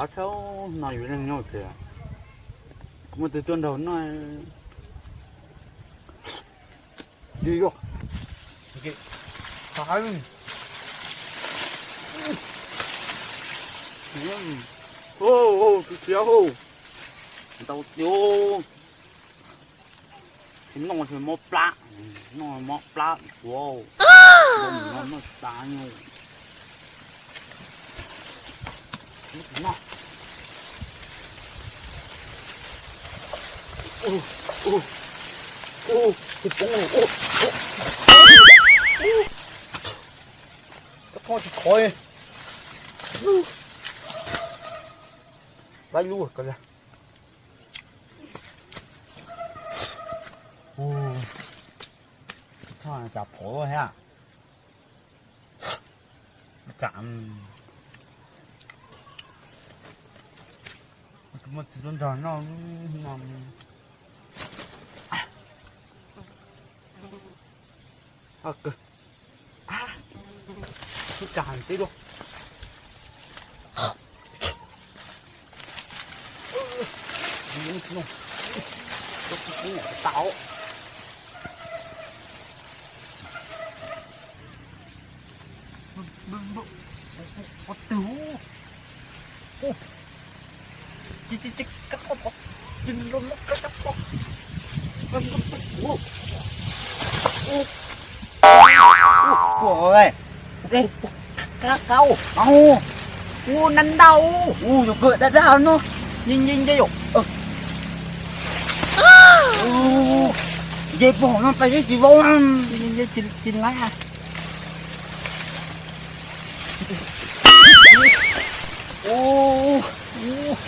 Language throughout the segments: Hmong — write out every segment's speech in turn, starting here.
Thaum no yus leej nyob tias muaj tus tuaj nrog noj. Yus yog tus tiav hau, ntau tiag. Noj mob plab, noj mob plab tuav, noj tas nyuj. Koj tsis khov, lab lub ko. Cas phom thiab. Tsam muaj tus tuaj nrog noj no. Tsam tib lub. Tau. Ua twg? Ua, ua, ua, ua, ua, nab ntau. Ua, yus kawm daj daj no. Nce, nce, nce yom. Nce pog no pais tsis vau. Nce, nce, tsis, tsis laib.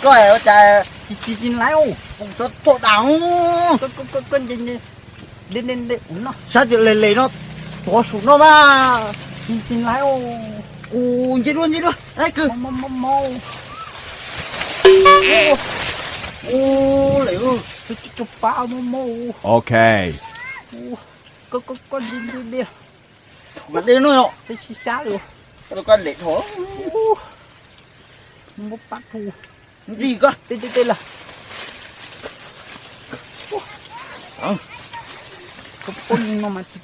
Koj ua cas tsis, tsis, tsis laib. Tuaj dam. Koj, koj, koj nce, nce. Sab tias les les no, tuav saum no mas tsis, tsis laib. Nce dua, nce dua, laib kawg. Ua, ua, ua, lawm. Tsuas pab muaj muaj. Ok. Koj, koj, koj nce, nce, nce. Mas dej no yom, peb sib sab li. Koj nce dhau. Muab pab tu. Nce koj. Tej, tej, tej lawm.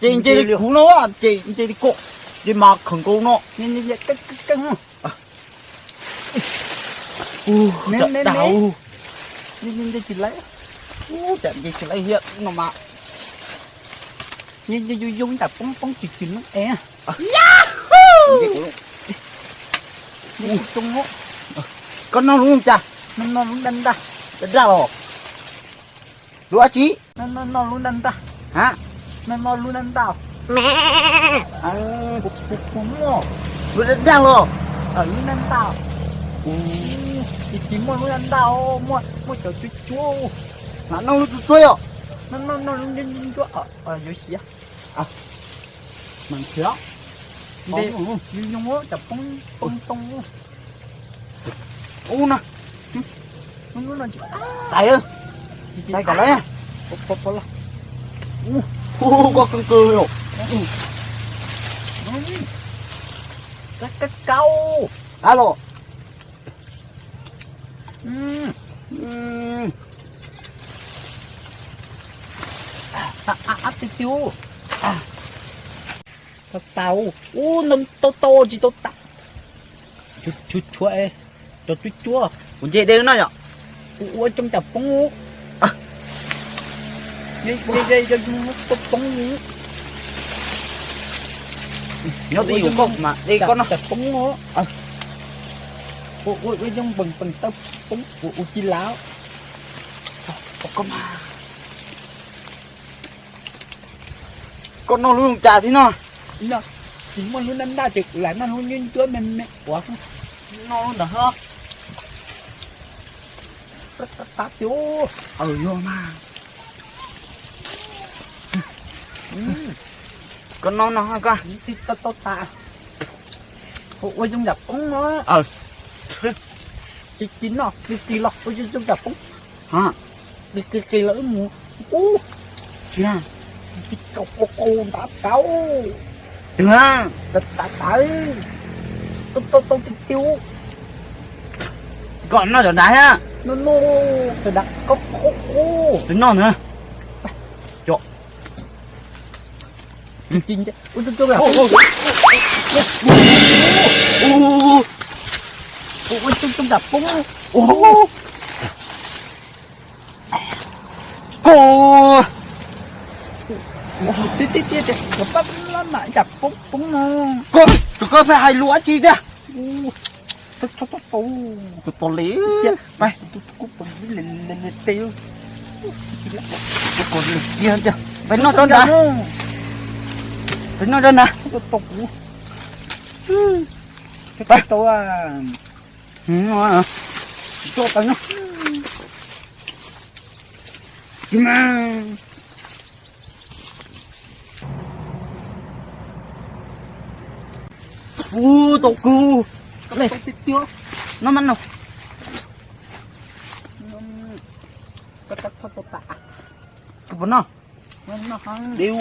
Ces nce li kuv no, ces nce li koj, ces mas khawm nkaus no. Nce, nce, nce, koj, koj, koj. Ua, me, me, me. Ua, nce tsis laib. Ua, cas nce tsis laib thiab no mas. Nce, nce yoo yoo nram poob poob tsw tsw noob es. Nce kuv. Nce tsis zoo. Koj noj lub cas? Noj, noj lub daj ntaj. Daj daj los? Lub dab tsi? Noj, noj, noj lub daj ntaj. Ha? Noj, noj lub daj ntaj. Kuv, kuv, kuv muaj. Lub daj daj los? Lub daj ntaj. Tsis, tsis muaj lub daj ntaj, muaj, muaj cov tsuab tsuab. Mam noj lub tsuab tsuab yom. Noj, noj, noj lub ntsuab ntsuab, yuav siav. Mas nrhiav. Nte, yoo yoo, tsam poob poob toob. Ub no. Tais, tais kom lawm. Pov los. Ub, koj kawg kawg os. Kab kab kau. Ab los. Ab, ab, ab, tiag tiag. Tau tau. Ub, ntoo tau tau tsis tau tas. Tshuav, tshuav, tshuav, cov tsuab tsuab. Kuv nce dej no yom. Ua, ua coob tsam poob. Nce, nce, nce, coob poob. Nyob twj ywm koj mas dej koj no tsam poob. Ua, ua, ua coob pees pees tau poob, ua, ua ci lav. Koj noj lub zoo cas thiab no? Tsis muaj lub ntaj ntaj ces kuv lam noj lub ntsuab ntsuab me me uas. Noj lub ntawd ho. Qab qab qab tiag. Aws, yog mas. Koj noj no koj. Tsis tau tau tas. Ua zoo yam poob no. Tsis tsis noj, tsis tsis los ua zoo zoo yam poob. Tsis tsis tsis los wb mus. Ub, tsis tsis kaus kaus kaus ntav tau. Tsis tas tas. Tau tau tau tiag tiag. Koj noj cov nrad thiab. Tus noj na. Koj, koj, koj pheej hais lus dab tsi thiab? Pais, pais noj rau nrad, pais noj rau nrad. Pais. Ub, tau kub. Noj mas noj. Koj puas noj? Dib.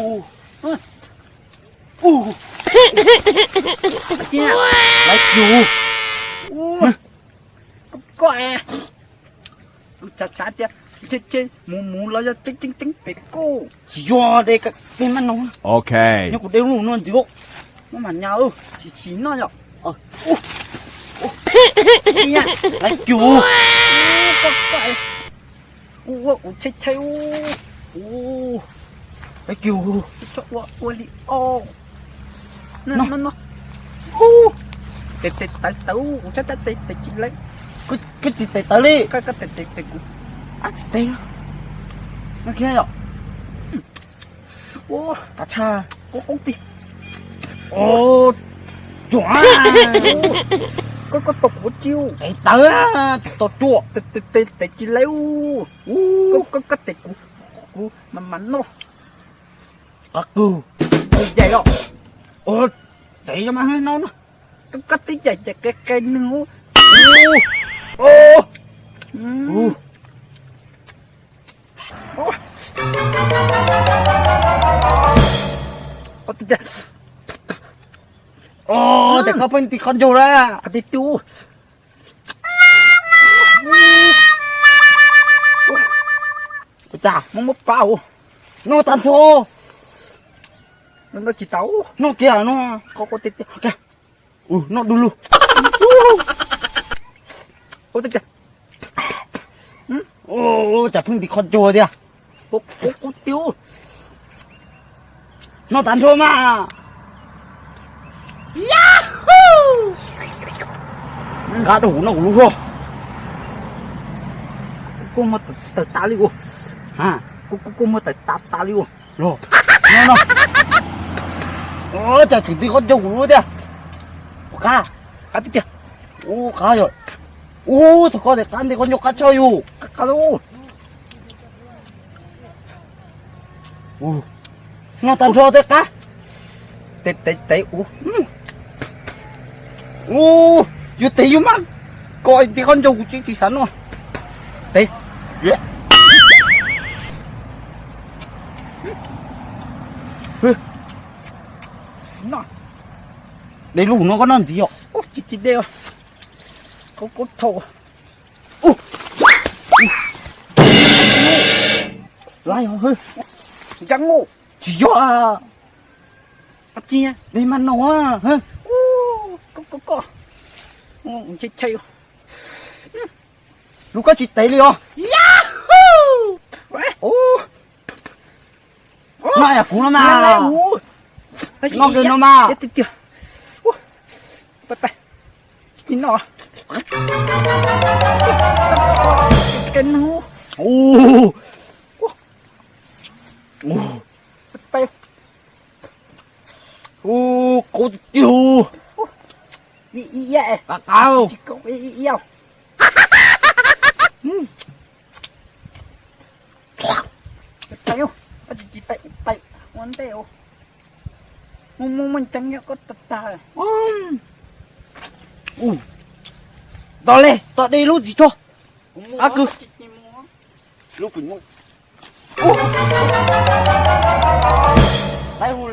Lawv cug. Koj, koj, xav xav tias mus mus los yog tseeb tseeb tseeb pem koj. Tsis yog de, de mas noj. Nyob kuv de lub no ntxiv, no mas nyas, tsis tsis noj yom. Lawv cug. Koj, koj, kuv ua kuv chai chai. Lawv cug. Ua li o. No, no, no. Tes tes tawv tawv, kuv txhab tes tes tsis lawv. Koj tsis tes tawv li. Koj tes tes kuv. Ab, tsis tes. No kiag yom. Ua, tav tshaj. Koj koob ti. Ua, tsuam. Koj, koj tos kuv ua tsi. Tes tawv, tos tsuam. Tes tes tes tsis lawv. Koj, koj tes kuv, kuv mas mas noj. Qab kug. Tes yaim os. Ua, tes yog mas no no. Koj, koj tib yaim yaim qe qe nws. Ua, tes koj pheej nti qhov ncauj lawm. Ua cas muab muab pab ua. Noj tag nrho. Noj tsis tau. Noj kiag no. Noj du lug. Ua cas pheej nti qhov ncauj tiag. Noj tag nrho mas. Nqa rau kuv noj kuv lub hlo. Kuj muaj tawm tas li ua. Kuj muaj tawm tas tas li ua. No no. Cas tseem nti qhov ncauj kuv lub tiag. Qab, qab tiag. Ub, qab yog. Ub, thaum koj tes qab nti qhov ncauj qab tshaj yus. Qab qab. Noj tag nrho tej qab. Tes tes tes ub. Ub, yuav tes yuav mas. Koj nti qhov ncauj kuv tsis tsis xav noj. Tes. De lub no koj noj ntxiv os. Tsis tsis de. Koj koj thau. Laiv hov. Ntsia, tsis yog. Ab tsi, de mas no. Koj koj koj. Ntshe chai. Lub koj tsis tev li os. Noj yam kuv no mas. Noj kawg no mas. Tsis noj. Ub, qub tiag. Qab qab. Tos le, tos de lub ntxiv tso. Qab kawg. Lub pus nyuj. Laiv hu